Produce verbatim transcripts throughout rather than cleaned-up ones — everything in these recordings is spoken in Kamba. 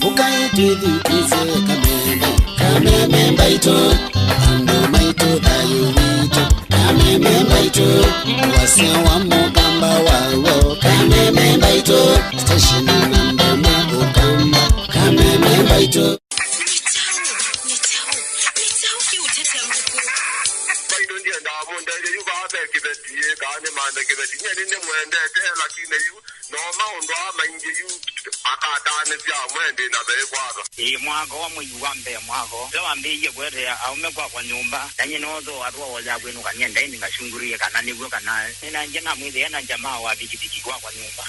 Ũkai twĩthukĩĩsye Kameme, Kameme mbaitũ, andũ maitũ, thayũ witũ. Kameme mbaitũ, wasya wa Mũkamba wa w'o. Kameme mbaitũ, station namba ĩmwe Ũkamba. Kameme mbaitũ. Nĩ kyaũ? Nĩ kyaũ? Nĩ kyaũ kĩũtete ngũkũ? Mbaitũ ndiendaa mũndũ yu vaa ve kĩveti, ĩ, kana nĩmanthe kĩveti. Nyie nĩnĩmwendete, lakini yu no maũndũ aa maingĩ yu akataanĩsya amwe ndĩ na veĩ kwatha. Ĩĩ, mwaka wa mwei wa mbee mwaka ũla wambĩĩie kũetea aũme kwakwa nyũmba, na nyie noothooa twaoya kwĩnũka nyie ndaĩ nĩngachungurĩe kana nĩw'o kana nĩnaendie namwĩthĩa na jamaa wa vikiviki kwakwa nyũmba.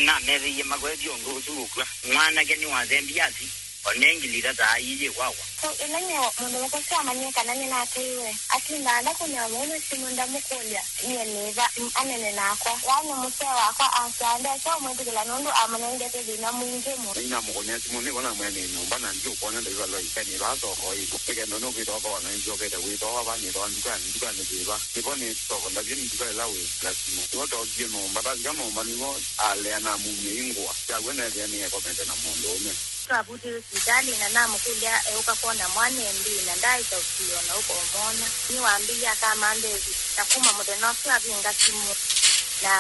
Namethĩie makwetye ũndũ ũsu ũkw'a. Mwanake nĩwasembie athi, o ne ngili ĩtatũ aa ii yĩ kwakwa. So, ĩla nyie mũndũ mũka ũsu amanyie kana nĩnateiwe, atindaa ndakũnĩa mũũme simũ ndamũkũlya nyie nĩ va, m-, anene nakwa. Yaani mũsee wakwa asyaa ndesa ũmwĩtĩkĩla nũndũ amũnengete thĩna mwingĩ mũno. Nĩnamũkũnĩa simũ nĩvo namwĩa nĩ nyũmba na ndiũkwona ndaĩvalwa ĩkeni vaa soko ĩvo. Nĩ kenda nũkwĩtwa thooa na nĩnzyokete kwĩthooa vaa nĩthooa ndukanĩ, ndukanĩ vĩva? Nĩvo nĩ soko ndavye nĩ nduka ĩla wĩ na simũ. Nĩvo tookie nyũmba, twavika nyũmba nĩvo alea namumya ĩ ngũa syaw'o neethĩa nĩekomete na mũndũũme. Twavutĩwe sivitalĩ na namũkũlya eũka kwona mwana ĩndĩĩ na ndaaĩsa ũsio na ũkomwona. Nĩwambĩie akamanthe ĩvi, na kuma mũthenya ũsu avinga simũ. Na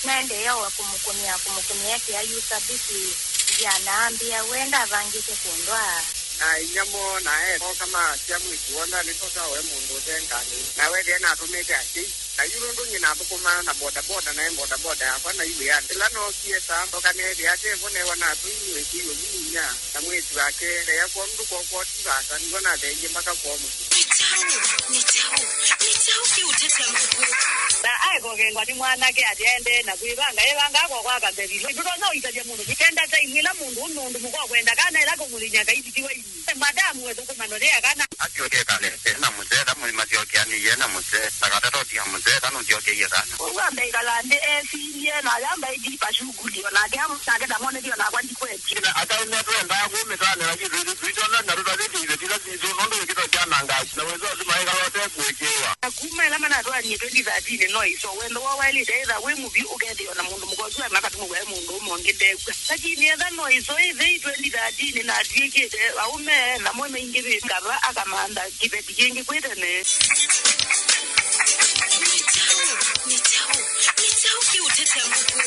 naendeea o kũmũkũnĩa, kũmũkũnĩa ekĩa yu sabiti nzĩa na ambĩa we ndavangĩte kũndwaa. Na inyia moo na eoka maasya mwĩĩtu woo ndanĩtosa oe mũndũ ũte ngalĩ. Na weethĩa natũmĩte asyai. Na yu nũndũ nyie nathũkũmaa na bodaboda, naĩ bodaboda yakwa na iwĩanĩ. Ĩla nookie saa mboka neethĩa ate vo, neewa natũi nĩwĩkĩiwe vinya na mwĩĩtu wake. Ndeea kwoo nũndũ kwoo kwoo ti vaasa, nĩvo natheeie mbaka kwoo mũsyĩ. Nĩ kyaũ? Nĩ kyaũ? Nĩ kyaũ kĩũtete ngũkũ? Na aekokengwa nĩ mwanake atĩ aendee na kwĩvanga, evangaa kwa kwaka mbevilo. Ndũtonya ũitavya mũndũ. Nĩ kenda time ĩla mũndũ ũme ũndũ mũka ũkwenda kana ĩla kũmũthĩny'a kaititiwa ini. Madamu wethũkũma nothea kana. Asyoke ekale na mũsee, ĩla masyokeanĩie na mũsee, na katata ũtia mũsee, ĩla nũsyokeie kana. Kwoou ambe ĩkala nthĩ esilye, na ayamba ĩthi pashughuli, o nake am-, nake ndamonethie, o nakwa ndikwetye. Na ataũme twendaa kũmĩtanĩla yitũ, itũ twitona na tũtavĩte iveti ila sitũ, nũndũ wĩkĩto kyanangaa, na wĩsĩ ũsu maĩkala ũte kũĩkĩĩwa. Na kuma ĩla manatwaanie twenty thirteen no ĩso, wendo woo waĩlĩte ĩtha wĩ mũvyũ, ũkethĩwa na mũndũ mũka ũsu aima katũmĩwa e mũndũ ũme ũngĩ ndekw'a. Lakini etha no ĩso ĩthei twenty thirteen na atw'ĩkĩte aũme namo maingĩvĩte, kava akamantha kĩveti kĩngĩ kwĩ tene. Nĩ kyaũ? Nĩ kyaũ? Nĩ kyaũ kĩũtete ngũkũ?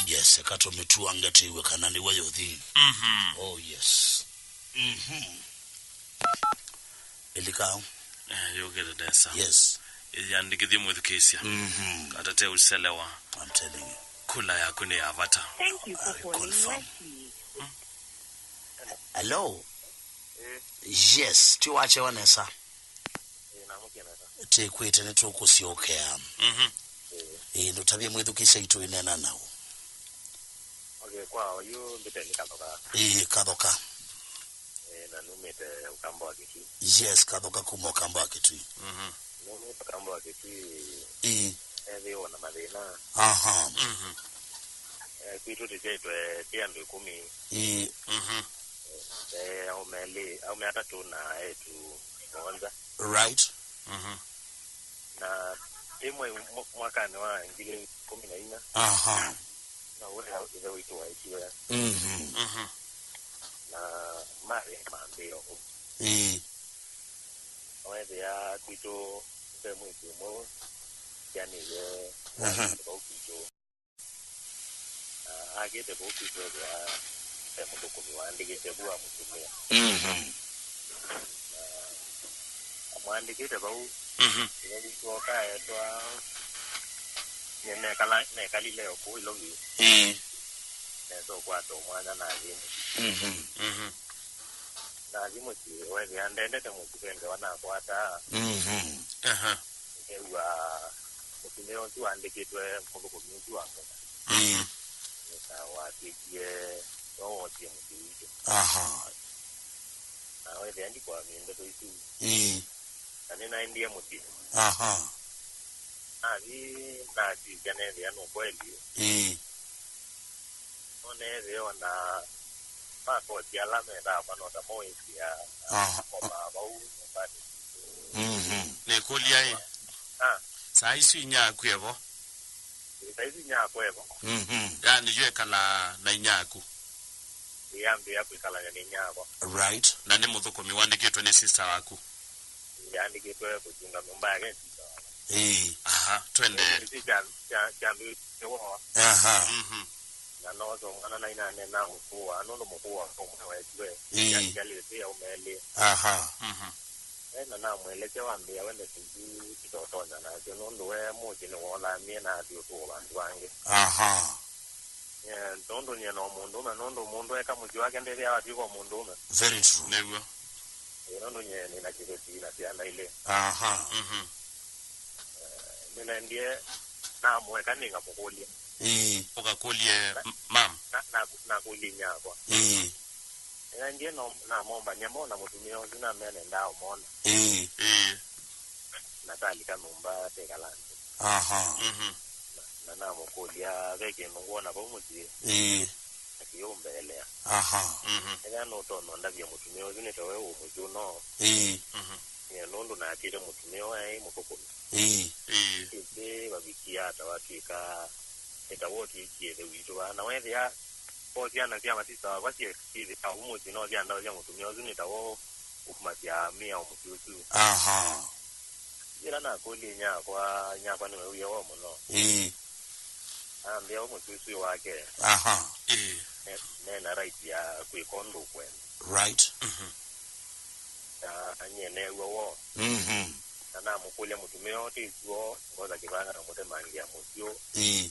Yes, eka tũmĩtuange twĩw'e kana nĩw'o yũthi. Mhm. Oh, yes. Mhm. Ĩlika. Eh, yũkĩte nesa. Yes. Yandĩkĩthye mwĩthukĩĩsya. Mhm. Katate ũselewa. I'm telling you. Kula yaku nĩ ya vata. Thank you for I calling confirm. Westmead. Hello? Yes, tĩwakyewa nesa. Tĩkwĩte nĩtũkũsyokea. Mhm. Ĩĩ, ndũtavye mwĩthukĩĩsya itũ ĩneena naũ. Okay, kwa oyu mbĩte nĩ Kathoka. Ĩĩ, Kathoka. Eh, na numĩte Ũkamba wa Kĩtui. Yes, Kathoka kuma Ũkamba wa Kĩtui. Mhm. Numĩte Ũkamba wa Kĩtui. Ĩĩ. Ethĩwa na mathĩna. Aha. Mhm. Eh, kwitũ tĩsyaĩtwe ti andũ ĩkũmi. Ĩĩ. Mhm. Eh, aũme elĩ, aũme atatũ na eĩtu mũonza. Right. Mhm. Na ĩmwe mwa-, mwakanĩ wa ngili ikũmi na inya. Aha. No ũla ĩthe witũ waĩkiwe. Mhm. Mhm. Na marĩ mambĩo. Ĩĩ. Wethĩa kwitũ ve mwĩĩtu ũmwe watianĩie. Mhm. Vau kwitũ. Na akĩte vau kwitũ ethĩa ve mũthũkũmi waandĩkĩte vu wa mũtumĩa. Mhm. Na amwandĩkĩte vau. Mhm. Ĩla witũ okaetwa nĩnekala, nekalile o kũu Ilovi. Ĩĩ. Nesa ũkwata mwanya na athĩnĩ. Mhm. Mhm. Nathi mũsyĩ, wethĩa ndendete mũsyĩ ve ngewa nakwataa. Mhm. Aha. Nĩkew'a mũtumĩa ũsu waandĩkĩtwe mũthũkũmi ũsu wa mũka. Mhm. Na watw'ĩkie no wosie mũsyĩ witũ. Aha. Na wethĩa ndikwamie ndeto isu. Ĩĩ. Na nĩnaendie mũsyĩ. Aha. Nathi nasisya neethĩa nĩ kweli. Ĩĩ. No neethĩa o na makoti ala metaa manota moĩsĩa. Aha. Makomaa vau nyũmbanĩ sitũ. Mhm. Nĩkũlya ĩ. Ah. Saa isu inya yaku evo? Ĩ, saa isu inya yakwa evo. Mhm. Yaani yu ekalaa na inya yaku? Yambĩĩa kwĩkalany'a nĩ nyakwa. Right. Na nĩ mũthũkũmi wandĩkĩtwe nĩ sister waku? Yandĩkĩtwe kũchunga nyũmba yake sister wakwa. Ĩĩ. Aha, twende. Nĩkĩ kya- kya- kyambĩĩte woa. Aha. Mhm. Na noosa mwana na inane na mũkũa, nũndũ mũkũa ũmwe wetiwe. Ĩĩ. Yakyalĩte aumelĩ. Aha. Mhm. Eh, na namwelesya wambĩa wende kĩndũ kĩtotonya nakyo, nũndũ we mũsyĩ nĩwothamie na athi ũtũo vandũ vangĩ. Aha. Eh, nũndũ nyie no mũndũme, nũndũ mũndũ eka mũsyĩ wake ndĩthĩa watw'ĩka o mũndũme. Very true. Nĩw'o. Eh, nũndũ nyie nĩna kĩveti na syana ilĩ. Aha. Mhm. Nĩnendie namũeka nĩngamũkũlya. Ĩĩ. Ũkakũlye m- mam. Na- na- nakũlya inyakwa. Ĩĩ. Nĩnendie no- namombany'a mona mũtumĩa ũsu namea nendaa ũmona. Ĩĩ. Ĩĩ. Na talika nyũmba tekala nthĩ. Aha. Mhm. Na namũkũlya ve kĩndũ ngwona vau mũsyĩ. Ĩĩ. Akĩũmbelea. Aha. Mhm. Ethĩa nũtonya ũndavya mũtumĩa ũsu nĩ tawe wĩ mũsyĩ ũno. Ĩĩ. Mhm. Nĩ nũndũ nakĩte mũtumĩa ũyũ aĩ mũthũkũmi. Ĩĩ. Ĩĩ. Ĩndĩ vavikie ata watw'ĩka nĩ tawe ũtw'ĩkie ĩthe witũ vaa. Na wethĩa o syana sya masista wakwa syĩ- syĩthĩawa vu mũsyĩ no syandaũsya mũtumĩa ũsu nĩ tawe ũkumasya mĩao mũsyĩ ũsu. Aha. Yĩla nakũlya inyakwa, inyakwa nĩwewie woo mũno. Ĩĩ. Ambĩa ũmũsusu wake. Aha. Ĩĩ. Ne- nena right ya kwĩka ũndũ ũkwenda. Right. Mhm. Na nyie neew'a woo. Mhm. Na namũkũlya mũtumĩa ũũ tĩsuo ngosa kĩvanga na mũtemangĩa mũsyũ. Ĩĩ.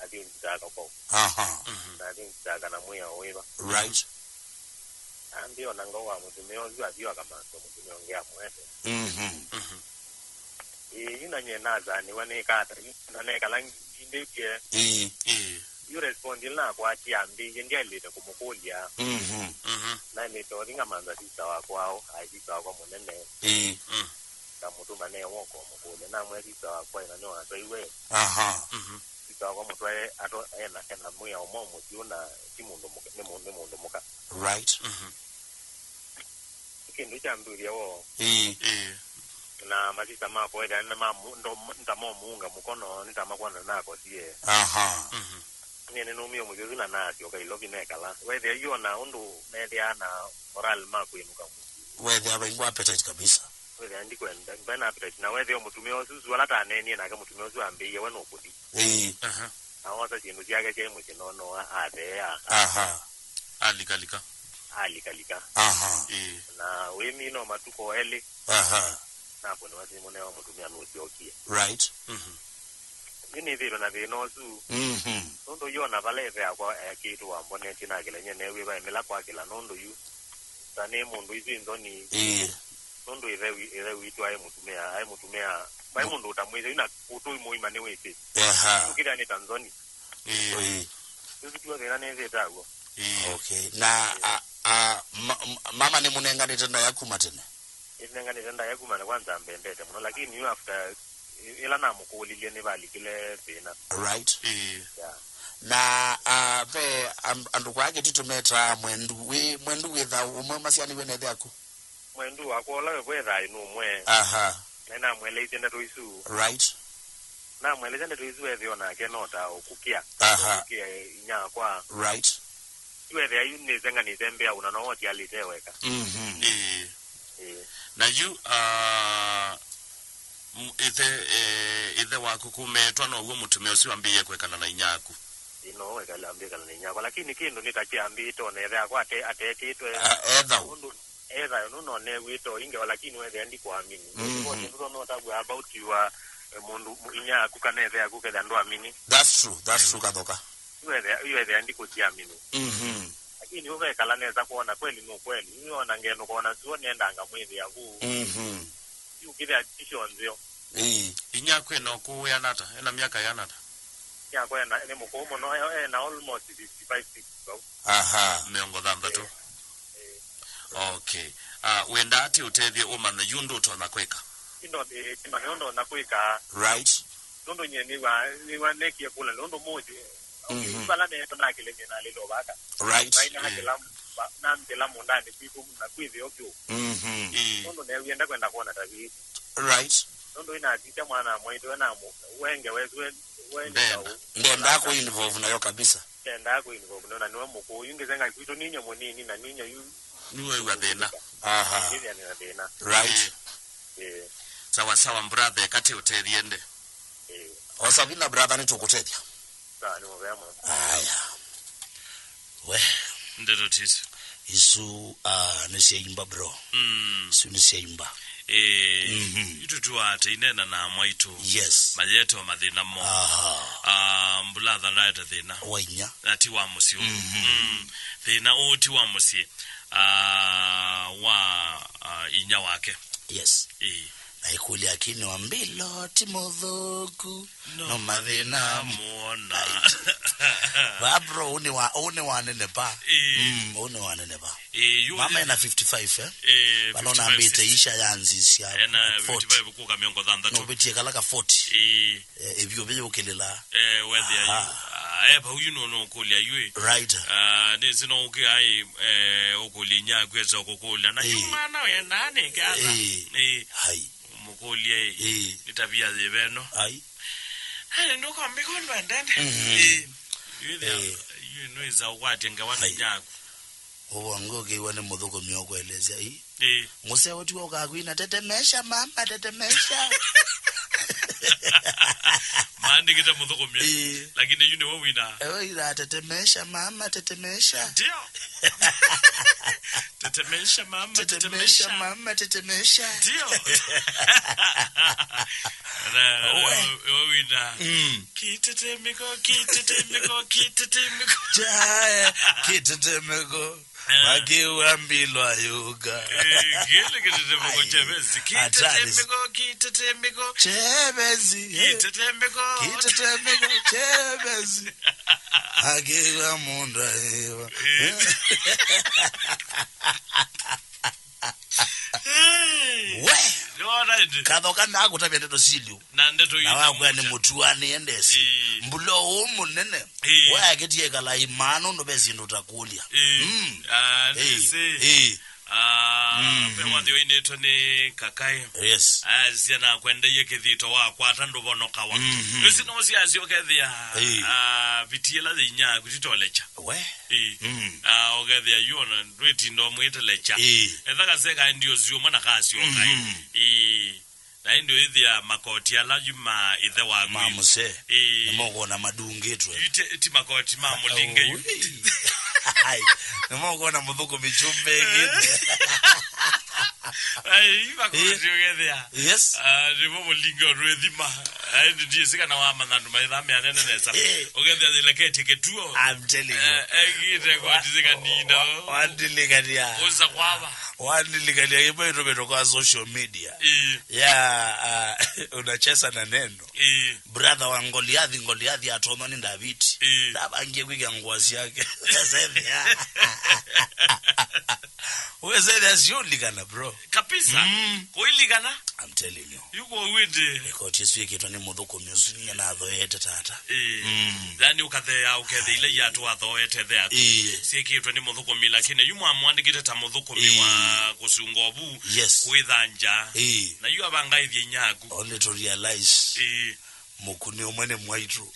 Athi nzitaka kwau. Aha. Mhm. Na athi nzitaka na mwĩao wĩva. Right. Ambĩa ona ngau wa mũtumĩa ũsu athi akamanthwa mũtumĩa ũngĩ amwete. Mhm. Mhm. Ĩĩ, yu na nyie nasaanĩwa nĩkata, yu na nekala ngindĩtye. Ĩĩ. Ĩĩ. Yu respond ĩla nakwatie ambĩie ndyaĩlĩte kũmũkũlya. Mhm. Mhm. Naĩlĩte ũthi ngamantha sista wakwa ao, aĩ sista wakwa mũnene. Ĩĩ. Mm. Ngamũtũma newe ũkomũkũlya. Namwĩa sista wakwa ĩna nĩwatwaiwe. Aha. Mhm. Sista wakwa mũtwae ato ena ena mwĩao mwa mũsyĩ na ti mũndũ mũka, nĩ mũndũ, nĩ mũndũ mũka. Right. Mhm. Kĩndũ kya nduthya woo. Ĩĩ. Ĩĩ. Na masista makwa ethĩa nĩ mamu- ndo- nĩtamomuunga mũkono nĩtamakwona nakosie. Aha. Mhm. Nyie nĩnumie mũsyĩ ũsu na nasyoka Ilovi nekala. Wethĩa yu ona ũndũ methĩaa na moral ma kwĩnũka mũsyĩ. Wethĩa vaingwa appetite kabisa. Wethĩa ndikwenda, ndena appetite. Na wethĩa mũtumĩa ũsu, ũsu ala taneenie nake mũtumĩa ũsu ambĩie we nũkũthi. Ĩĩ. Aha. Na wosa syĩndũ syake syaĩ mũsyĩ nono atheea. Aha. Alikalika. Alikalika. Aha. Ĩĩ. Na wĩmina o matukũ elĩ. Aha. Nakũnĩwa simũ newa mũtumĩa nũsyokie. Right. Mhm. Yu nĩthĩtwe na thĩna ũsu. Mhm. Nũndũ yu ona vala ĩthe akwa ekĩtwe wambonetye nakĩla nyie neew'e vaĩ mĩla kwakĩla nũndũ yu ta nĩ mũndũ isu nthoni. Ĩĩ. Nũndũ ĩthe wi- ĩthe witũ aĩ mũtumĩa, aĩ mũtumĩa, vaĩ mũndũ ũtamwĩsĩ yu na ũtũi mũima nĩwĩsĩ. Aha. Ũkĩthĩa nĩ ta nthoni. Ĩĩ. Ĩĩ. Yu kĩtuo thĩna nĩthĩtaw'o. Ĩĩ. Okay. Na a, a, ma, ma- mama nĩmũnenganĩte ndaĩa kuma tene? Nĩtũnenganĩte ndaĩa kuma na kwanza ambendete mũno, lakini yu after ĩ- ĩla namũkũlilye nĩvalikile thĩna. Right. Ĩĩ. Yeah. Na uh, ve an- andũ kwa kĩtu tũmetaa mwendu wĩ mwendu wĩtha ũmwe masyanĩw'e na ĩthe aku? Mwendu wakwa ũla we wethaa ĩnũmwe. Aha. Na namweleisye ndeto isu. Right. Namweleisye ndeto isu ethĩwa nake no ta ũkũkĩa. Aha. Ũkũkĩa inyakwa. Right. Yu ethĩa yu nĩsenganĩte mbĩa ũna no ũtialĩte weka. Mhm. Ĩĩ. Ĩĩ. Na yu ah, m- ĩthe eh, ĩthe waku kumetwa now'o mũtumĩa ũsu ambĩĩe kwekana na inya aku? Ĩno wekala ambĩkala na inyakwa lakini kĩndũ nĩ ta kyambĩĩte ona ĩthe akwa ate- atetĩtwe. Ah, etha ũ? Ũndũ etha nũnonew'ĩte o ingewa lakini wethĩa ndikwamini. Mhm. Nĩvo kĩndũ tũnotavw'a about your eh, mũndũ mu- inya aku kana ĩthe aku ketha ndwamini. That's true, that's true, Kathoka. Iwethĩa iwethĩa ndikũsiamini. Mhm. Lakini ũvekala nesa kwona kweli nũ kweli. Niona ngenũkona suo nenda ngamwĩthĩa vu. Mhm. Yu kĩthĩa tisyo nzeo. Ĩĩ. Inya kwĩna ũkũũ wĩana ata? Ena myaka yĩana ata? Yakwa ena nĩ mũkũũ mũno, e- ena almost fifty-five, sixty vau. Aha. Mĩongo thanthatũ. Ĩĩ. Okay. Ah, wenda ati ũtethye ũmanye yu ndũtonya kwĩka? Indo ĩtima nĩ ũndũ na kwĩka. Right. Nũndũ nyie nĩwa nĩwa nekie kũla nũndũ mũthĩ. Mhm. Vala neto nakĩlemie na lilo vaka. Right. Vai na kĩla na ndĩla mũndani kwitũ na kwĩthĩo kyo. Mhm. Ĩĩ. Nũndũ newie ndakwenda kuona ta vii. Right. Nũndũ inasisya mwana mwaitũ we na wenge wesu we we nĩ Ndenda. Ndenda ku involve nayo kabisa. Endaa kũinvolve, nona nĩwe mũkũũ. Yu ngĩsenga kwitũ ninyie mũnini na ninyie yu. Nĩwĩw'a thĩna. Aha. Nĩthĩa nĩna thĩna. Right. Eh. Sawa sawa, brother, kati ũtethie ndi. Eh. Osa vina, brother, nĩtũkũtethya. Sawa, nĩ mũvea mũno. Aya. We. Ndeto tisu. Isu, ah, nĩ syaimba, bro. Mm. Isu nĩ syaimba. Eh, mhm. Itu tuate inena na mwaitũ. Yes. Mayete o mathĩna mo. Aha. Ah, mbulatha ndaete thĩna. Wa inya. Na ti wa mũsyĩ ũyũ. Mhm. Mm. Thĩna ũũ ti wa mũsyĩ. Ah, wa, ah, inya wake. Yes. Eh. Na ĩkũlya akini wa mbilo ti mũthũku. No. No mathĩna muona. Right. Ba bro, ũnĩ wa, ũnĩ wa nene pa. Eh. Mm, ũnĩ wa nene pa. Eh, yu mama ena fifty-five, eh? Eh, banona fifty-five, mbite sixty. Isha ya nzisya ena forty. Fifty-five kuka mĩongo thanthatũ. No, bitie kala ka forty. Eh. Eh, ivyo biyukilila. Eh, wethia yu. Aha. Ah, eh, pa uyu no, no kulia yu. Right. Ah, nĩ sino uki ai, eh, ukulia inya kweza kukulia. Na yu mwana wenda nĩ kala. Eh. Eh. Hai. Mũkũlye, ĩĩ, nĩ tavia yĩva ĩno? Ai. Ai, ndũkambĩka ũndũ endete. Mhm. Ĩĩ. Ĩĩ. Yu nĩwĩsa ũkwatya ngewa nĩ nyaku. Ũvongo ũkĩw'a nĩ mũthũkũmi ũkũelesya, ĩĩ. Ĩĩ. Mũseo tiwe ũkakwina, "Tetemesha mama, tetemesha." Maandĩkĩte mũthũkũmi. Ĩĩ. Lakini yu nĩwe wina. Ewe ira, "Tetemesha mama, tetemesha." Ndio. Tetemesha mama, tetemesha. Tetemesha mama, tetemesha. Ndio. Na, we, we wina. Mm. Kitetemeko, kitetemeko, kitetemeko. Jaya, kitetemeko. Eh. Makiwa mbilwa yuga. Eh, kile kitetemeko chebezi. Hatari. Kitetemeko, kitetemeko. Chebezi, eh. Kitetemeko. Kitetemeko, chebezi. Akĩw'a mũndũ aĩwa. Eh. We! Nĩwona ĩndĩ? Kathoka nakũtavya ndeto silyu. Na ndeto na wakwĩa nĩ mũtuanĩe ndesi. Ĩĩ. Mbula ũũ mũnene. Ĩĩ. We akĩtie kala imaa nũndũ ve syĩndũ ũtakũlya. Ĩĩ. Mm. Ah, ĩĩ. Nĩsĩ. Ĩĩ. Ah, mhm. Pe wathi ũinĩtwe nĩ Kakai. Yes. Asya nakwendeiye kĩthito wakwata ndũvonokawa. Mhm. Ĩsi no syasyo kethĩa, ĩĩ, ah, viti ĩla yĩinyaa kũtitolecha. We. Ĩĩ. Mm. Ah, ũkethĩa yu ona ndwĩtinda ũmwĩtelecha. Ĩĩ. Etha kaseka ndio syũma na kasyoka. Mhm. Ĩĩ. Na ĩndĩ ũĩthĩa makoti ala yu ma ĩthe waku. Ma mũsee. Ĩĩ. Nĩmokona madungĩtwe. Yu ti, ti makoti ma mũlinge yu. Ui. Ai, nĩmokona mũthũkũmi chumbĩngĩtwe. Ai, yu makoti, ĩĩ, ũkethĩa. Yes. Ah, nĩmo mũlinge ũrwĩthima. Ai, ndiĩsĩ kana wamanya andũ maithaa meanene nesa. Ĩĩ. Ũkethĩa yĩleketie kĩtuo. I'm telling you. Eh, egĩte koti sikanina. Wa-, wa-, wandilikania. Ũsa kwava. Wandilikania kĩmwe ĩtũmĩtwe kwa social media. Ĩĩ. Ya, ah, unacheza na neno. Ĩĩ. Brother wa Goliathi, Goliathi atonywa nĩ Daviti. Ĩĩ. Ndavangie kwĩkĩa ngũa syake. Wesethĩa. Wesethĩa siũlikana, bro. Kabisa. Mm. Kũilikana. I'm telling you. Yu kwoou ĩndĩ. Ĩkoti ĩsu yĩkĩtwe nĩ mũthũkũmi ũsu ninyie nathoete tata. Ĩĩ. Mm. Yani ũkathea, ũkethĩa ila iatũ athoete the aku. Ĩĩ. Syĩkĩtwe nĩ mũthũkũmi, lakini yu mwamwandĩkĩte ta mũthũkũmi, ĩĩ, wa kũsunga ũvu, yes, kwĩthanja. Ĩĩ. Na yu avangaĩthye inyaku. Only to realize. Ĩĩ. Mũkuni ũmwe nĩ mwaitũ.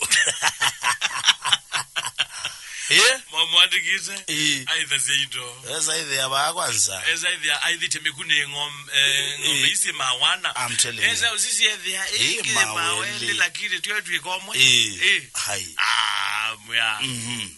Eh? Mwamwandĩkĩte. Ĩĩ. Aithasya indo. Esa ithĩa vaa kwanza. Esa ithĩa aithĩte mĩkuni ng'om-, eh, ng'ombe, ĩĩ, isi mawana. I'm telling you. Esa usisi ethĩa, ĩĩ, ĩĩ, kĩthĩ maweli, maweli, lakini twe twĩkomwe. Ĩĩ. Ĩĩ. Hai. Ah, mwĩa. Mhm.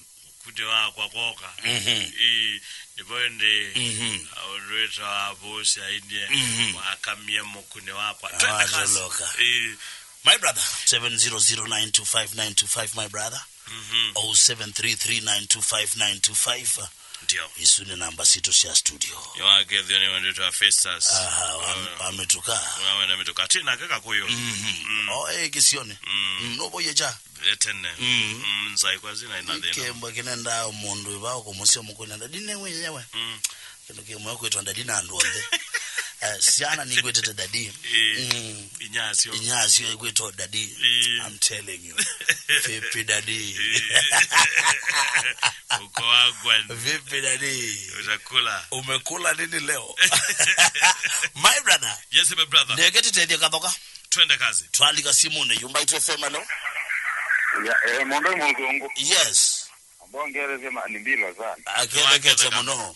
Mũkuni wakwa kwoka. Mhm. Ĩĩ, nĩvo ĩndĩ, mhm, ũndũ wĩtawa vũsya ainie, mhm, wakamie mũkuni wakwa. Twende kasi. Watoloka. Ĩĩ. My brother, seven zero zero nine two five nine two five, my brother. Mhm. Oh seven three three nine two five nine two five. Ndio. Isu nĩ namba sitũ sya studio. Yowakethio nĩ wendetwa Festus. Aha, wa, wa mĩtuka. Wa wenda mĩtuka. Tina keka kuyo. Mhm. Mm. Oh, eh, kĩsionĩ. Mm. Mm, no boye cha. Etene. Mm. Mm, nzai kwa zina ina thĩna. Kĩmbo kĩnendaa mũndũ ĩva ũkũmũsya mũkũna, "Daddy, nĩ wĩyewe." Mm. Kĩndũ kĩmwe kwĩtwa daddy na andũ onthe. Eh, syana nĩikwĩtĩte daddy. Ĩĩ. Mm. Inyasyo. Inyasyo ikwĩtwa daddy. Ĩĩ. I'm telling you. Vipi daddy? Ĩĩ. Uko wagwan. Vipi daddy? Utakula. Umekula nini leo? My brother. Yes, my brother. Ndeke tĩtethye kathoka. Twende kazi. Twalika simũnĩ, Yumba F M, hello? Ya, eh, mũndũ mũthũngũ. Yes. Wongelesye mani mbilo sana. Akethekete mũno.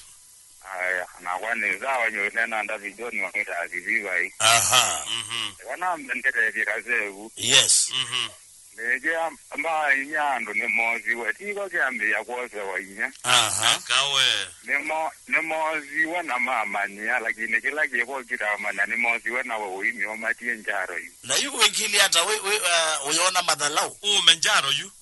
Aya, nakwa nĩ sawa, nyũnena David John wamwĩta Akivivai. Aha. Mhm. Kana mbendetethye kasevu. Yes. Mhm. Nĩkĩa mbaa inya andũ nĩmosiwe, tiko kyambĩĩa kwosewa inya. Aha. Kawe. Nĩmo-, nĩmosiwe na mamanyia, lakini kĩla kĩko kĩtamanya nĩmosiwe na ũimyo matie njaro yu. Na yu wĩkĩlye ata wĩ, wĩ, uh, ũyona mathalau? Ume njaro yu.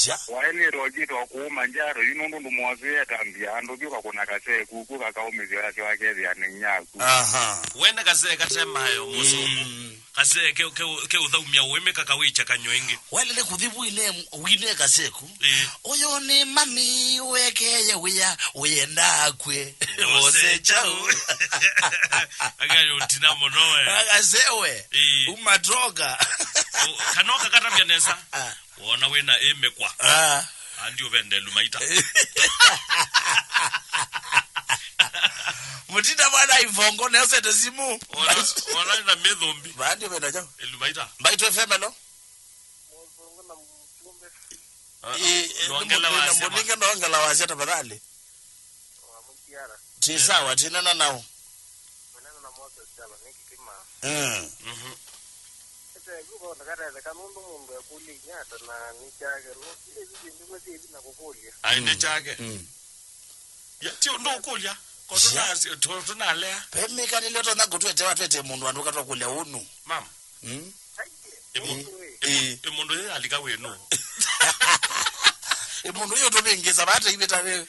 Ya. Waĩlĩte ũkĩtwa kuuma njaro yu nũndũ ndũmwosee tambia andũ vyũ kakũna kasee kuku kakaumĩthya yake wakethĩa nĩ nyaku. Aha. Wene kasee katemayo mũsũngũ. Mm. Kasee ke, ke, ke ũthaumya ũĩmĩ kakawĩkya kanyũ ĩngĩ. Waĩlĩte kũthi wine, wine kaseku. Ĩĩ. Ũyũ nĩ mami wekeye wĩa, wĩenda akw'e. Ose chau. Akayo tina mũno we. Akasewe. Ĩĩ. Umatoka. O, kanoka katavya nesa. Ah. Wona wĩna ĩmĩkwa. Ah. Andi ũvende lumaita. Mũtinda mwana ivongo neosete simu. Wona, wona na mĩthũmbi. Baandi ũvenda chao. Lumaita. Mbaitũ F M, hello. Ah, ĩ, ĩ, nongela nĩ wasema. Mũninge nongela wasya tafadhali. Ti sawa, tinena nao. Mũnene na Moses Kyalo nĩ kĩkĩma. Mm. Mhm. Ete ĩvu vaũndũ katetheka nũndũ mũndũ ekũlya inyata na nĩ kyake. No, ile vivi ndimwe ti ĩvi na kũkũlya. Ai, nĩ kyake. Mm. Ya, ti ũndũ ũkũlya. Ko tũna-, to-, tũnalea. Pe mĩkalĩle ũtonya kũtwete watwete mũndũ andũ katwa kũlya ũnũ. Mama. Mm. Ĩ mũ-, ĩ, ĩ mũ-, ĩ. Ĩ mũndũ yeye alika wenu. Ĩ mũndũ yeye tũvĩngĩsa vata ivĩta vĩ.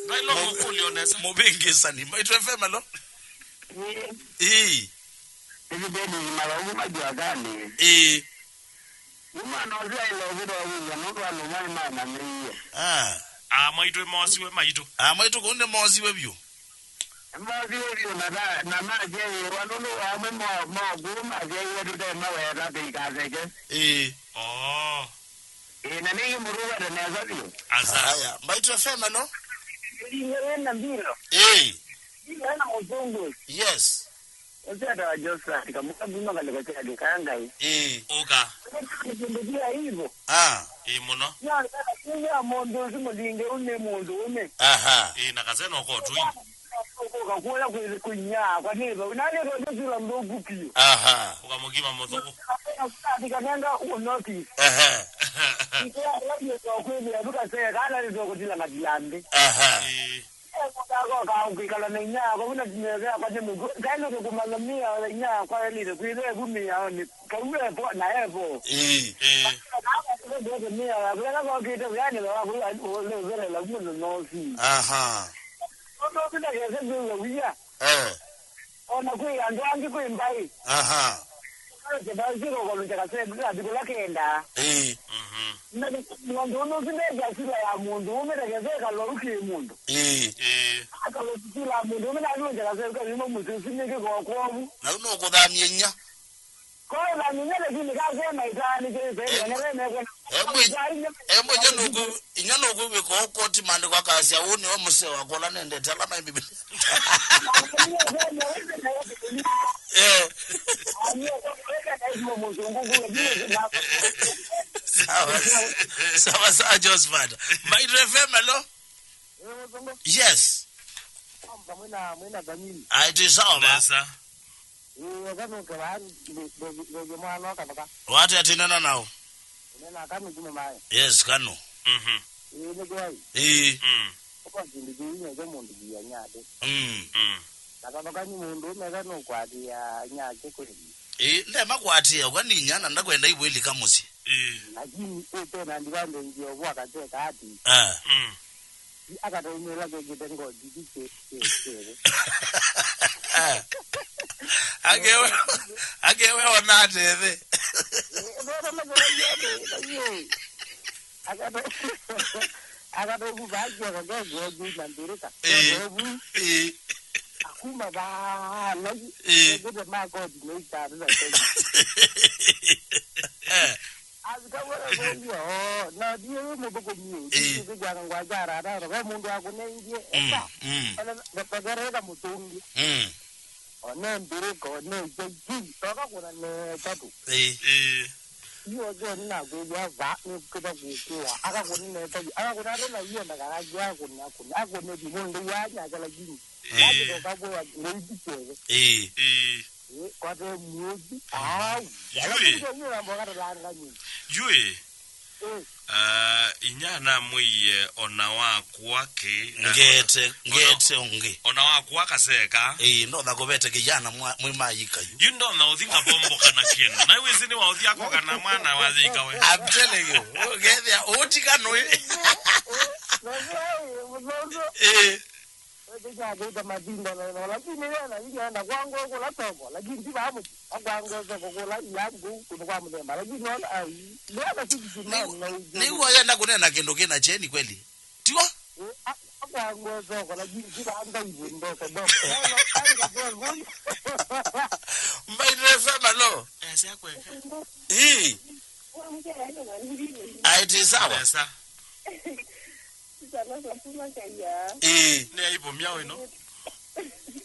Ndailo mũkũlyo nesa. Mũvĩngĩsani. Mbaitũ F M, hello? Ĩĩ. Ĩĩ. Ĩvi ndeni malaugu majua kani. Ĩĩ. Nĩ mwana ũsu aile ũvĩtwa wĩw'a nũndũ andũ maĩ manamĩie. Ah. Ah, mwaitũ mosiwe maitũ. Ah, mwaitũ kũu nĩ mosiwe vyũ. Mosiwe vyũ na ta, na masyaĩĩwa nũndũ amwe mo, mo kũu masyaĩĩwe tũte maweta tũikaseke. Ĩĩ. Oh. Ĩĩ, na nĩngĩ mũtũwete nesa vyũ. Asa. Aya, Mbaitũ F M, hello? Ĩĩ. Ĩĩ. Ĩĩ, na mũsũngũ. Yes. Ũsyata wa Josephat Kamũka kuma kalĩko kya Kĩkangai. Ĩĩ. Ũka. Kĩndũ kya hivyo. Ah. Ĩĩ mũno. Ya, ya mũndũ ũsu mũlinge ũnĩ mũndũ ũme. Aha. Ĩĩ, na kaseno ko tui. Ũkakũla kwĩ kũnya, kwa nĩva. Na nĩva ndio sura ndoku pio. Aha. Ũkamũkima mũthũkũ. Kanenga u notice. Aha. Kwa kweli, tukasema kana ndio kutila majilambe. Aha. Ĩĩ. Mũndũ akoka kwĩkala na inyia yakwa, wĩna mĩao yakwa nĩ mũndũ. Kaĩ nũke kũmanya mĩao ya inyia yakwa yaĩlĩte kwĩthĩwa ĩvu mĩaonĩ. Kau evo, na evo. Ĩĩ. Ĩĩ. Mĩao yakwa ĩla kokĩte wĩanĩ wa ũthelela mũno nosi. Aha. Ũndũ ũsu ndakese kwĩw'a wia. Eh. O na kwĩ andũ angĩ kwĩ mbaĩ. Aha. Kĩvaũ kĩkokolũ kya kaseti kathi kũla kendaa. Ĩĩ. Mhm. Na mũndũ ũmwe ũsu ndekya sila ya mũndũ ũmwe, ndekese ĩkaloru kĩ mũndũ. Ĩĩ. Ĩĩ. Akaloru sila ya mũndũ ũmwe, na nũndũ kaseti kayuma mũsyĩ ũsu nĩ kĩkoo kwovu. Na yu nũkũthamie inya. Kothamie inya, lakini kasema ĩtaanĩkĩte. Em-, emwe, emwe inya nũkũ-, inya nũkwĩw'ĩka ũkoti maandĩko akasya, "Ũũ nĩwe mũseo wakwa ũla nendete ala maĩ Mbibili." Eh. Sawa, sawa, sawa, Josephat. Mbaitũ F M, hello? Yes. Mwina, mwina Daniel. Ai, ti sawa, ma. Nesa. Ĩĩ, eka nũke vaa, ndĩ, ndĩ, ndĩ mwana ũkanoka. Wate atinena nao. Nena kanu kuma maĩ. Yes, kanu. Mhm. Ĩĩ, nĩ kwai. Ĩĩ. Mm. Kwa kĩndũ kĩu nĩkyo mũndũ kia nyake. Mm. Mm. Na kanoka nĩ mũndũ ũmwe eka nũkwatĩa nyake kweli. Ĩĩ, ndema kwatĩa, kwa ninya na ndakwenda ivwĩlika mũsyĩ. Ĩĩ. Lakini ũtena ndivande ndio vwa kateka ati. Ah. Mm. Akataumĩla kekĩte ngothi kĩ, kĩ, kĩ. Akewe, akewe ona atete. Akata-, akatauku vakioko ke ngothi na mbĩrĩka. Eh. Ngothi. Eh. Akuma vaa, na yu, eh, kekĩte makoti na ikatũ na tei. Eh. Asikawara kũlya, "Oo, na ndiye wĩ mũthũkũmi ĩ, ĩ, ndikĩthĩkĩana ngwanja aratata, ve mũndũ akũnengie, mm, eka, mm, ona vakereka mũtũngi." Mm. One mbĩrĩka, one ijaiki, toka kũna ne tatu. Ĩ. Ĩ. Iyo John nakwĩthĩa va nĩkĩta kũkũa. Akakũnĩneta yu. Akakũna ata na yu enda kana akũne akũne. Akũne yu mũndũ yanya ata lakini. Ĩĩ. Akĩtoka kwa ngeithi kweve. Ĩĩ. Ĩĩ. Ĩĩ, kwate muozi. Au. Yui. Ala mtu yura mboga talanga nyingi. Yui. Ĩĩ. Ah, inya namwĩie ona wakwa kĩ, ngete, ona, ngete ũngĩ. Ona wakwa kaseka. Ĩĩ, ndotha kũvete kĩyana mwa-, mwĩ mayika yu. Yu ndotha ũthi ngavomboka na kĩndũ. Na wĩsĩ nĩ waũthi akoka na mwana wa yika we. I'm telling you. Ngethĩa ũtika nũĩ. Ĩĩ. Ĩkĩkyathĩte matinda mena, lakini wena vinya enda kwa ngoo kũla soko, lakini ti vaa mũsyĩ. Akwa ngoo soko kũla ilangu kũndũ kwa mũthemba, lakini ona, ai, ndĩana sixty man na ũkũ. Nĩw'o yenda kũneena kĩndũ kĩna kyeni kweli. Tiwa? Ĩ, a-, akwa ngoo soko, lakini ti vaa ndaivu ndoko, ndoko. Ona, anga soko. Mbaitũ F M, alo? Esa kweka. Ii. Ai, ti sawa. Esa. Ĩĩ. Nĩ aibu myaũ ĩno?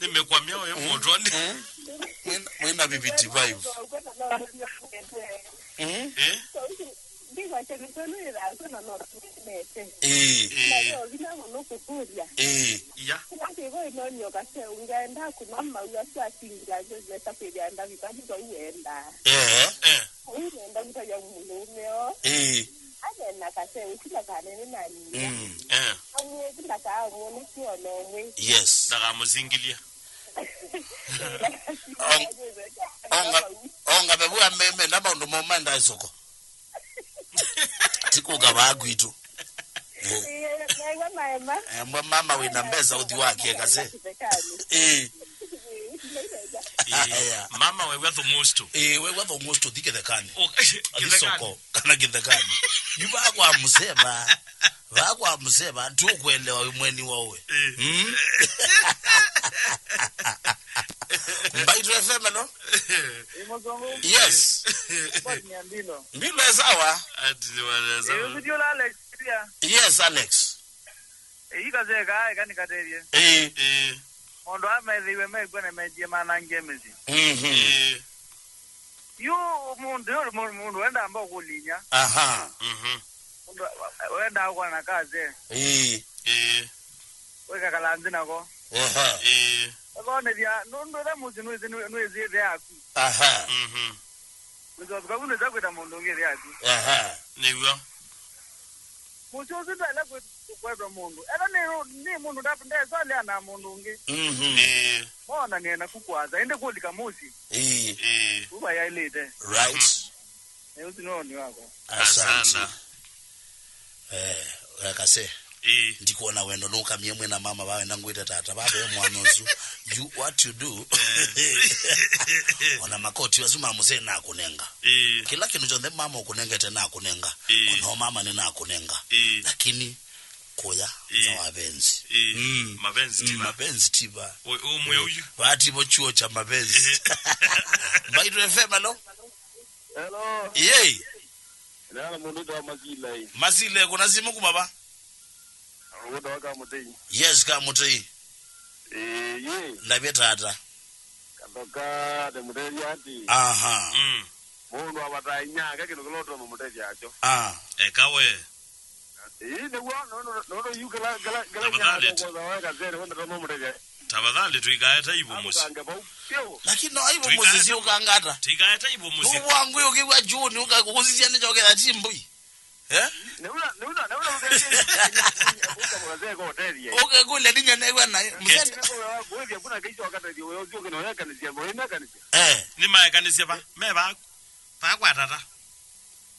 Nĩ mĩkwa myaũ ĩ mũtwe nĩ? Mm. Mwĩna, mwĩna bibiti five. Mm. Eh? Ĩĩ. Ĩĩ. Iya. Eh. Ĩĩ. Athena kaseu kila kanene na nyina. Mm. Eh. Amwe kila kaamwe nĩ kĩono ũmwe. Yes. Ndakamũsingilye. Ong-, onga, onga mevu ameme na maũndũ momenda isoko. Tikuka vaa kwitũ. Naiwa maema. Embwa mama wĩna mbesa ũthi wake kase. Eh. Ĩĩ, aya. Mama wew'a thũng'ũstũ. Ĩĩ, wew'a thũng'ũstũ thi kĩthekanĩ. O, athi kĩthekanĩ. Soko kana kĩthekanĩ. Yu vaa kwa mseva. Vaa kwa mseva, tukuelewa mweni wawe. Ĩĩ. Mm? Mbaitũ F M, no? Ĩ mũzungu. Yes. Mbilo. Mbilo sawa. Ati nĩ wale sawa. Ĩ, ũsudi ũla Alex pia. Yes, Alex. Ĩĩ, kaseka, eka nĩkatethye. Ĩĩ. Ĩĩ. Maũndũ aa methĩiwe mekw'a na metie manangie mĩsyĩ. Mhm. Ĩĩ. Yu mũndũ, yu mũndũ, mũndũ wendaa mba ũkũlinya. Aha. Mhm. Mũndũ wendaa ũkwana kase. Ĩĩ. Ĩĩ. Wĩkakala nthĩ nako. Aha. Ĩĩ. Ekonethya, nũndũ ĩla mũsyĩ nũĩsĩ, nũĩsĩ ĩthe yaku. Aha. Mhm. Nĩtwavika vu nĩsa kwĩta mũndũ ũngĩ ĩthe yaku. Aha. Nĩw'o. Mũsyĩ ũsu ndwaĩle kwĩ-, kwetwa mũndũ. Ethwa nĩ, nĩ mũndũ nda-, ndesũanĩa na mũndũ ũngĩ. Mhm. Ĩĩ. Moonanĩe naku kwanza, ĩndĩ kũlika mũsyĩ. Ĩĩ. Ĩĩ. Vu vayaĩlĩte. Right. Na ũsu nĩ woni wakwa. Asante. Asante. Eh, akase. Ĩĩ. Ndikuona wendo nũkamie mwĩna mama vawe na ngwĩte tata. Vave mwana ũsu. You, what you do. Ona makoti asu ma mũsee nakũnenga. Ĩĩ. Kĩla kĩndũ kyonthe mama ũkũnengete nakũnenga. Ĩĩ. Ona o mama nĩ nakũnenga. Ĩĩ. Lakini kũya, ĩĩ, za wapenzi. Ĩĩ. Mm. Mapenzi, mm, tiba. Mapenzi tiba. O-, o mwe uyu. Vativo chuo cha mapenzi. Ĩĩ. Mbaitũ F M, alo? Hello. Yei. Nana mũndũ wĩtawa Masila ĩ. Masila, kuna simu kuma va? Mũndũ wa Kamũtei. Yes, Kamũtei. Ĩĩ, yĩ. Ndavye tata. Kathoka, ndĩmũtethya ati. Aha. Mm. Mũndũ avataa inyake kĩndũ kĩla ũtonya mũtethya nakyo. Ah. Eka we. Ĩĩ, nĩw'o, nũndũ, nũndũ yu kĩla, kĩla, kĩla tafadhali, inyake kwoza wae kasene, wenda tonya mũtethya. Tafadhali, tuikaete aibu mũsyĩ. Akũkange vau, piũ. Lakini no aibu mũsyĩ, tuikaete, siũkanga ata? Tuikaete aibu mũsyĩ. Nũvwangũ ũkĩw'a Juni, ũka-, ũkũsisya nĩ kyoketha ti mbũi. Eh? Nĩũla, nĩũla, nĩũla ũkethie. Ũka mũgazeko ũtethie. Ũkekũlya ninya nĩw'a na. Kĩti. Mũsene. Nĩkũwĩa kũĩthya kuna kĩicho ũkatethie, ũyũ ũthi ũkĩna ũyakanĩsya, ũyĩnakanĩsya. Eh. Nĩmaekanĩsye va? Me vaku. Vaa kwa tata.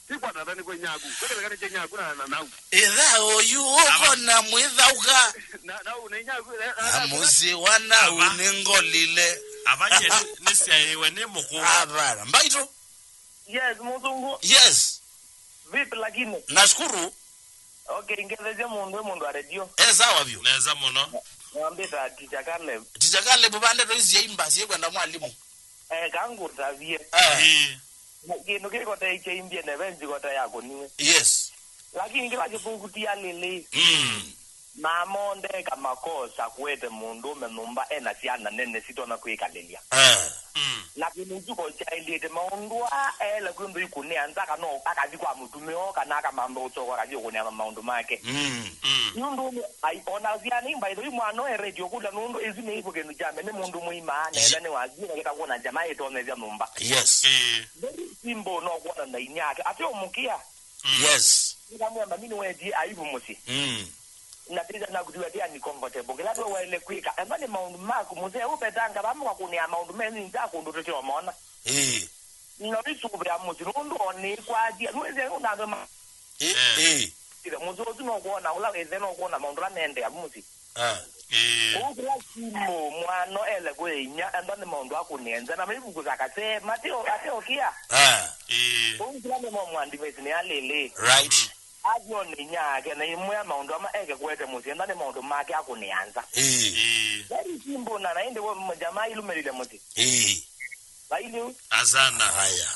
Ti kwa tata, nĩ kwa inyaku. Kweketheka nĩ kya inyaku na, na nau. Ĩtha ũyu ũkona mwĩthaũka. Na, nau nĩ inyaku, na, na, na mũsyĩ wa nau ava nĩ ngolile. Ava nye nĩ, nĩsyaĩwe nĩ mũkũũ. Avara. Mbaitũ? Yes, mũzungu. Yes. Vipi lakini? Nashukuru. Okay, ngethesya mũndũ e mũndũ wa redio. Eh, sawa vyũ. Nesa mũno. Nambĩta Teacher Caleb. Teacher Caleb, vande toisia imba, sie kwenda mwalimu. Eh, kangũtavie. Eh. Ĩĩ. Kĩndũ kĩkote ikyaimbie neve nzikota yakũniwe. Yes. Lakini kĩla kĩthũku ti alĩlĩ. Mm. Mama ũndeka makosa kũete mũndũũme nyũmba ena syana nene sitonya kwĩkalĩlya. Eh. Mm. Na kĩlĩtuko kyaĩlĩte maũndũ aa ele kwĩ nthũ ikũnĩa nza kana akathi kwa mũtumĩa kana akamantha ũsoko akathi ũkũnĩa maũndũ make. Mm. Mm. Nũndũ nĩ- ai- ona syana imbaitho imwana ũereti ũkũlya nũndũ ĩsu nĩ ĩvo kĩndũ kya mbee nĩ mũndũ mũima nenda nĩ wathi na kĩta kuona njama ĩtonyethya nyũmba. Yes. Eh. Very simple no kuona na inyake ate ũmũkia. Mm. Yes. Nĩkamwĩa mami nĩwetie aibu mũsyĩ. Mm. Na tĩtha nakũtiwa ti uncomfortable kĩla we waĩle kwĩka ema nĩ maũndũ maku mũsee ũvetanga vamwe kwakũnĩa maũndũ menyu nza kũndũ tũteomona. Ĩĩ. No nĩsũvĩa mũsyĩ nũndũ o nĩkwatya nĩwĩsĩ ũnandũ ma Ĩĩ, Eh. ĩĩ. Ĩthe mũsyĩ ũsu no kuona ũla wĩthe no kuona maũndũ ala mendea mũsyĩ. Ah. Ĩĩ. Kũu kĩla simũ mwana ele kwĩ inya enda nĩ maũndũ akũnĩa nza na maivuku zakasee mate ateo kia. Ah. Ĩĩ. Kũu kĩla nĩ mo mwandivaisi nĩ alĩlĩ. Right. Athi one inya yake na imwĩa maũndũ ama eke kũete mũsyĩ enda nĩ maũndũ make akũnĩa nza. Ĩĩ. Ĩĩ. Very simple na na ĩndĩ we jamaa ilũmĩlĩle mũsyĩ. Ĩĩ. Vailiu. Asanda. Haya.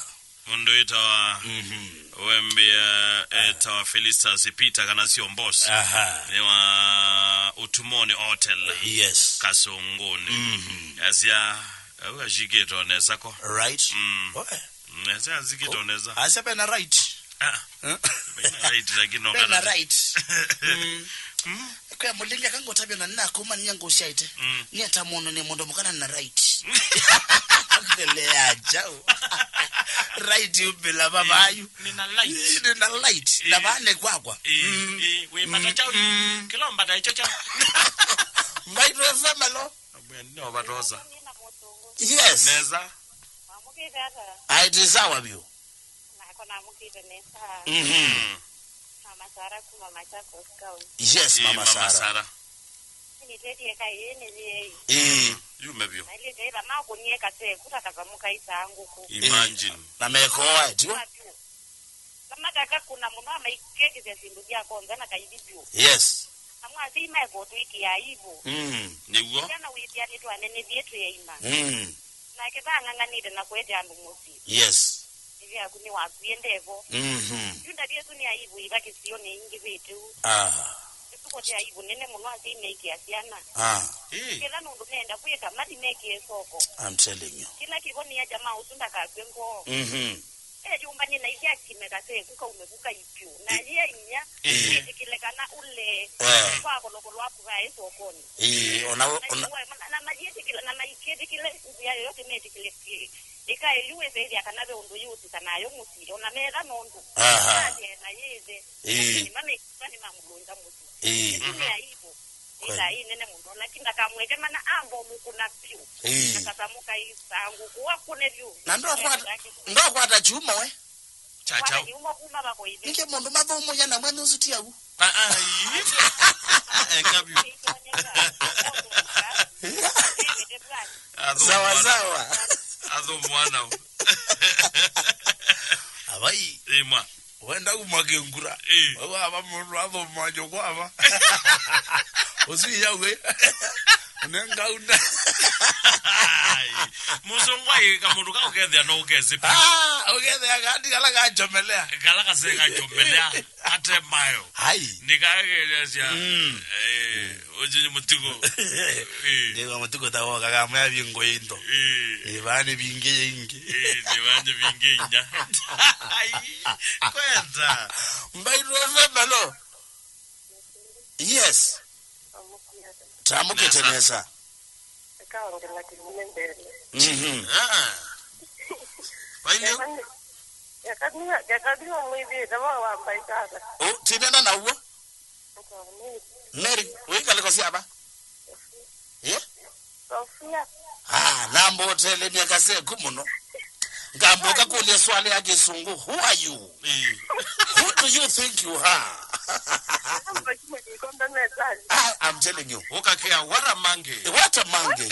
Mũndũ wĩtawa Mhm. wembĩa etawa Felistas Peter kana sio boss. Aha. Nĩ wa Utumoni Hotel. Yes. Kasũngũnĩ. Mhm. Asya au ashikĩtwo nesa ko. Right. Mm. Oe. Nesa ashikĩtwo nesa. Asya pena right. Ah. Eh? Pena right lakini no Pena kana right. Mm. Mm. Kwa mũlingi akangotavya na nina kuma ninya ngusyaite. Mm. Ni ata mũndũ nĩ mũndũ mũkana na right. Akele ya jau. Right ubila baba yu. Nina light. Nina light. Na Eh. bane kwakwa. Eh, Mm. eh, we mbata chao. Mm. Kila mbata icho chao. Mbaitwe femelo. Abwe no batoza. Yes. Neza. Aitisawa vyu. Nako namũkĩte nesa. Mhm. Mama Sara kuma Machakos County. Yes, Ĩĩ, Mama Mama Sara. Sara. Nĩtwetie kaĩ nĩ yei. Ĩĩ. Yume vyũ. Nailĩte ĩla makũnie kasee kuta kakamuka isaa ngũkũ. Imagine. Na mekoa, tio? Matu. Kamataka kuna mũno amaikekĩsya syĩndũ sya konza na kaithi vyũ. Yes. Amwe asyai maekotwĩkĩa aivu. Mm. Nĩw'o. Kana wĩthĩa nĩtwanenevie twĩ aima. Mm. Nake vang'ang'anĩte na kũete andũ mũsyĩ. Yes. Ĩthe yaku nĩwakwie ndevo. Mhm. Yu ndavya ĩsu nĩ aivu iva kĩsionĩ ingĩvĩte ũu. Ah. Ĩsu vote aivu nene mũno asyai meĩkĩa syana. Ah. Eh. Kĩla nũndũ meenda kwĩka, mathi mekĩe soko. I'm telling you. Kĩla kĩvonia jamaa ũsu ndakakw'e ngoo. Mhm. Eyũmbany'e na ithyĩ akime kasee kũkaume kũkai vyũ. Na yĩ inya, Eh. ĩtĩkĩle kana ũle Eh. kwa kolokolo aku vaĩ sokonĩ. Ĩĩ, ona, na ona, iwe, na, na mayĩtĩkĩla, na maikĩtĩkĩle nzĩa yoyote metĩkĩle ĩka ĩyu wĩsĩthya kana ve ũndũ yĩũsĩka nayo mũsyĩ, ona metha nũndũ. Aha. Atĩ na yĩthe. Ĩĩ. Nĩma mekĩtwa nĩmamũlũnza mũsyĩ. Ĩĩ. Ĩtumĩa ivo. Kweli. Ĩla ĩnene mũno, lakini ndakamweke mana amba ũmũkũna vyũ. Ĩĩ. Akasamũka isangũ, kũwa kũne vyũ. Na ndokwata, ndokwata chuma we. Cha, cha. Kwani uma kuma vakoive. Nike mũndũ mathũmũya na mwenye ũsu ti au. Ah, ah, ii. Eka vyũ. Sawa, sawa. Athũmũa nao. Avai. Ĩmwa. Wenda kuma kĩngura. Ĩĩ. Wau ava mũndũ athũmũa nyũkwa ava. Ũsu iyau ĩ. Nengauna. Ai, mũsũngũ aĩ kamũndũ ka ũkethĩa no ũkesĩ pi. Ah, ũkethĩa kandi kala kachomelea. Kala kaseka chomelea. Ate mayo. Hai. Nikageresya. Mm. Eh, ũjinye mũtugo. Eh. Nĩwa mũtugo ta woka kamwe avi ngoi ndo. Eh. Nĩvani vingi ingi. Eh, nĩvani vingi inya. Ai, kwenda. Mbaitwe femelo. Yes. Tamũkĩte nesa. Nesa. Ĩkaongela kĩvune mbele. Mhm. Ah. Vailye. Yakaniwa, yakaniwa mwĩthĩte wa wamba ikata. Oh, tinena na uo. Mary, wĩkalĩko syava? Eh? Sofia. Ah, namba ũtelemya kaseku mũno. Ngamba ũkakũlya swali ya kĩsũngũ, who are you? Eh. Who do you think you are? Namba kimwe kikombe mezani. Ah, I'm telling you. Ũkakĩa, what a monkey. What a monkey.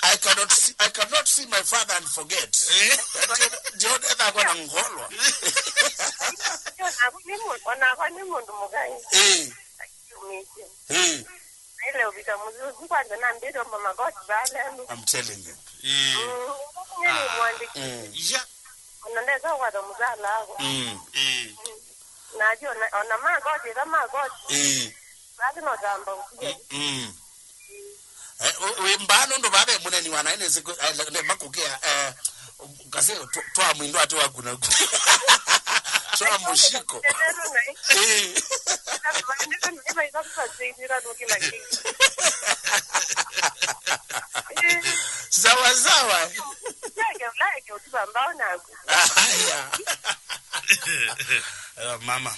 I cannot see, I cannot see my father and forget. Eh? Ndio, ndio, ndio, ndio, ndio, ndio, ndio, Onakwa nĩ mũndũ mũkai. Eh. Akiumĩtye. Eh. Naile ũvika mũsyĩ ũsu kwanza nambĩte ũmba makoti vaa lelu. I'm telling you. Eh. Mm. Nĩ mwandĩki. Mm. Ya. Ona ndesa kwata mũsala wako. Mm. Eh. Nathi ona, ona makoti, eka makoti. Eh. Nake no tamba ũkũlya. Mm. Eh, ũ- wĩ mbaa nũndũ vaa ve mũneni wa naĩ nĩsĩ kũ- eh, le- le- makũkĩa, eh, kasi twa- twa mwindo atĩ waku naku. Twa mũshiko. Tetero naĩ. Eh. Tetero naĩ, nĩmaitha kũsasĩinĩra nũkĩla kĩngĩ. Eh. Sawa sawa. Leke, leke, ũtiba mbao naku. Haya. Eh, mama.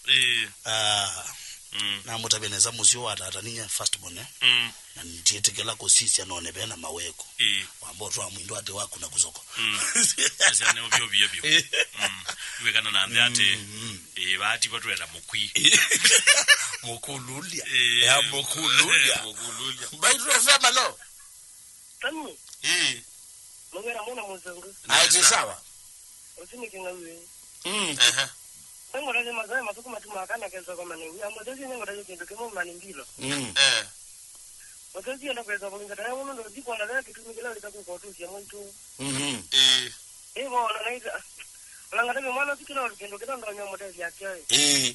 Ĩĩ. Ah, mm. Namũtavya nesa mũsyĩ wa tata ninya first born, eh? Mm. Na ndiĩtĩkĩla kũsisya none vena maweko. Ĩĩ. Wamba ũtwaa mwindo atĩ waku na kũsoko. Mm. Sisya nĩ ũvyũ vyũ vyũ. Ĩĩ. Mm. Wĩkana na nthĩ atĩ. Mm, mm. Ĩĩ, vaati vatwenda mũkwi. Mũkululya. Ĩĩ. Ya mũkululya. Mũkululya. Mbaitũ F M, alo. Tony. Ĩĩ. Mũgera mwana mũzungu. Aite sawa. Ũsini kĩng'aũĩ. Mm. Ehe. Nengũtavya mazoya masuku matumaa kana kesoko manew'a. Mũtesi nengũtavya kĩndũ kĩmwe mani mbilo. Mm. Eh. Mũtesi enda kwesa kũingata ya mũndũ ndothi kwona vea kĩtumi kĩla ũlika kũkotũsya mwaitũ. Mhm. Ĩĩ. Ĩĩ, wona naita. Ũlangatavya mwana ũsu kĩla ũndũ kĩndũ kĩla ndonya mũtesi akyoe. Ĩĩ.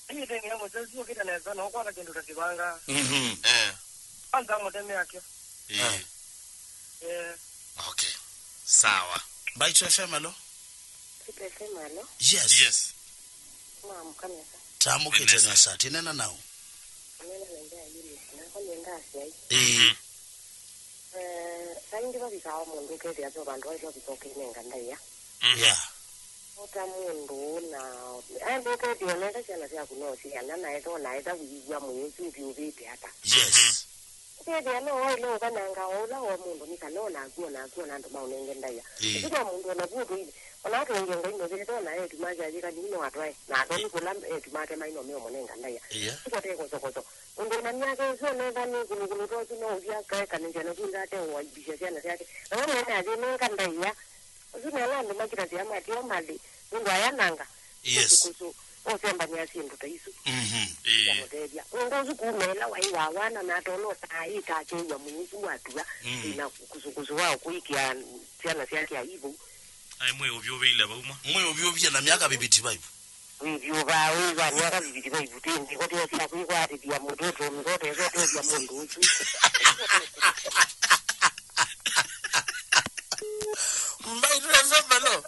Ĩĩ, teng'ea mũtesi ũkĩte nesa na ũkwata kĩndũ ta kĩvanga. Mhm. Eh. Kwanza mũteme akyo. Ĩĩ. Eh. Okay. Sawa. Mbaitũ F M, alo? Mbaitũ F M, alo? Yes. Yes. Mwaamũka nesa. Tamũkĩte nesa. Nesa. Tinena nao. Nena na nja yini. Nako nĩ ndasya ĩ. Ĩĩ. Mhm. Eh, saingĩ vavikaa mũndũ ũkethĩa syo vandũ vaitũ avika ũkĩnenga ndaĩa. Mhm. Yeah. Ũta mũndũ na, eh, ndũkethĩa nenda syana syaku no syana na etho na etha wĩw'a mwĩĩ ũsu ũvyũvĩte ata. Yes. Mhm. Ũkethĩa no waĩle ũkananga o ũla wa mũndũ nĩ kana o naku o naku o na andũ maũnenge ndaĩa. Ĩĩ. Ũsu kwa mũndũ o naku ũtũile. O na atũngie Ngai mũvĩtho na eĩtu make ayĩkani no atwae. Na athoni kũla eĩtu make mai no meũmũnenga ndaĩa. Ĩĩ. Ũsu kwate kosokoso. Mũndũ wĩna myaka ĩsu onetha nĩ kũlũkũlũ ta ũsu no ũthi akaekanĩsya na kwinda ate ũaibisya syana syake. Na we mwene ayĩnenga ndaĩa. Ũsu nĩ ala andũ makitavya mateo malĩ, mũndũ ayananga. Yes. Kũsũ, ũsembanĩa syĩndũ ta isu. Mhm. Ĩĩ. Yamũtethya. Mũndũ ũsu kuma ĩla waĩ wa wana na atona ũtaa ĩtakew'a mwĩĩ ũsu watua, mm, ĩna kũsũkũsũ wa kũikĩa syana syake aibu. Ai, mwĩ ũvyũvĩile vauma. Mwĩ ũvyũvie na myaka fifty-five. Wĩvyũvaa wĩva myaka fifty-five tĩndĩ, ko teo sya kwĩkwatĩthya mũtũtũ, mĩkoto ĩsu ũtethya mũndũ ũsu. Mbaitũ F M, alo?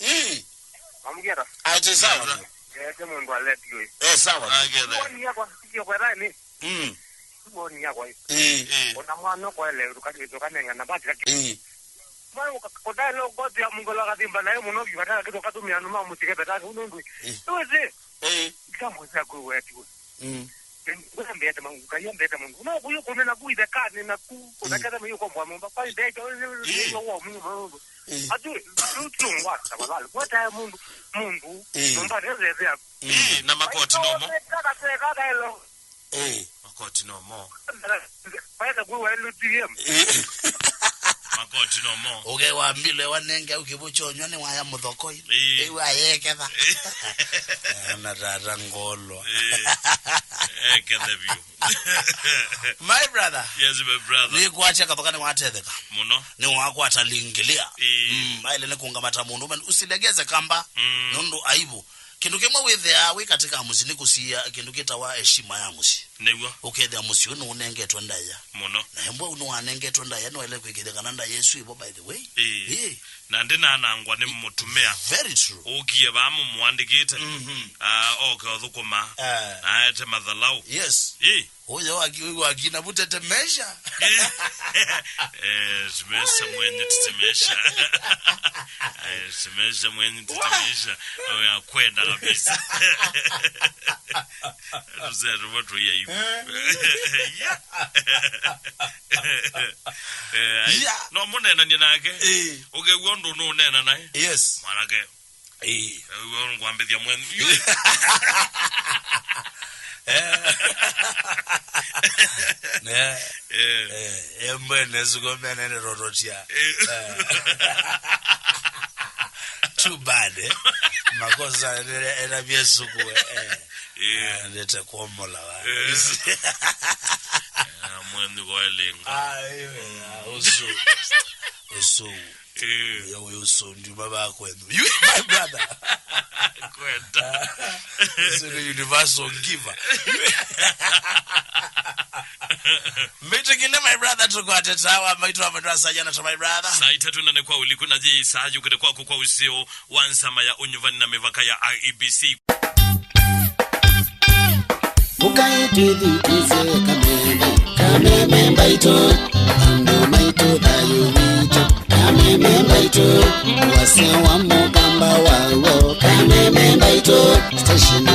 Ii. Mamũkĩta? Aite sawa. Ete mũndũ aletiwe. Eh, sawa. Akethe. Woni yakwa, sikia kwa rani. Mm. Woni yakwa. Ii. Ii. Ona mwana kwa ele, tukanenga na bati. Ii. Mwana kotale kote ya mungu la katimba na yeye muno biwa ta kitu katumia numa musike betaka unundu. Ii. Tuweze. Ii. Kama za kuwetiwe. Mm. Ngwambĩte mangu, Ngai ambĩte mũndũ. No kuyo kumena ku ithekani na ku, kũthekete mũyo kwa mwa mũmba. Kwa itheke, yo wa mũndũ. Mm. Atu, tu tu ngwa tafadhali. Kwa ta mũndũ, mũndũ. Mm. Nyumba ndio zeze yako. Mm. Eh, na makoti nomo. Kaka kaka elo. Eh. Makoti nomo. Paita kuwa L T M. Eh. Makoti nomo. Ũke wambile wanenge au kĩvũ kyonywa nĩ waya mũthokoi. Ĩĩ. Ĩu ayeketha. Ĩĩ. Na tata ngolwa. Ĩĩ. Ekethe vyũ. My brother. Yes, my brother. Nĩ kwatya kathoka nĩ watetheka. Mũno. Nĩ wakwata lingilia. Ĩĩ. Mm, aile nĩ kungamata mũndũ. Man, usilegeze kamba. Mm. Nũndũ aibu. Kĩndũ kĩmwe wĩthĩaa wĩ katika mũsyĩ nĩ kũsiĩa kĩndũ kĩtawa heshima ya mũsyĩ. Nĩw'o. Ũkethĩa mũsyĩ ũyũ nũnengetwe ndaĩa. Mũno. Na embwa ũyũ nĩwanengetwe ndaĩa, nĩwaĩle kwĩkĩĩthya kana ndaĩa ĩsu ĩvo, by the way. Ĩĩ. Ĩĩ. Na ndĩnanangwa nĩ mũtumĩa. Very true. Ũkie vaa mũmũandĩkĩte. Mhm. Ah, oke ũthũkũma. Ah. Na aete mathalau. Yes. Ĩĩ. Ũyo waki-, waki na vutete mesha. Eh, tumesha mwenye tutemesha. Eh, tumesha mwenye tutemesha. Awe akwenda kabisa. Tuze tuvo tuya hivi. Eh. Yeah. Eh, ai. Yeah. No mũneenanie nake. Eh. Ũkew'a ũndũ nũũneena naye. Yes. Mwanake. Ĩĩ. Eh, we ngwambĩthya mwenyu. Eh. Ne. Eh. Eh, eh, mwene suko mene ne rototia. Eh. Eh. Too bad, eh. Makosa ena bia suku, eh. Eh. Eh, ndete kuomola wa. Eh. Ah, mwenyu kwa lenga. Ah, iwe, ah, usu. Usu. Eh. Yo, we usundu baba kwenu. You, my brother. Kwenda. So the universal giver. Mĩtĩkĩle, my brother, tũkwate tawa, maitũ wa mwendwa sayana to, my brother. Saa itatũ na nĩ kwa ũliku na ji saa yũkĩte kwaku kwa ũseo wa nsama ya ũnyuvani na mĩvaka ya I E B C. Ũkaĩ twĩthukĩĩsye Kameme, Kameme mbaitũ, andũ maitũ thayũ witũ. Kameme mbaitũ, wasya wa mũkamba waw'o. Kameme mbaitũ, station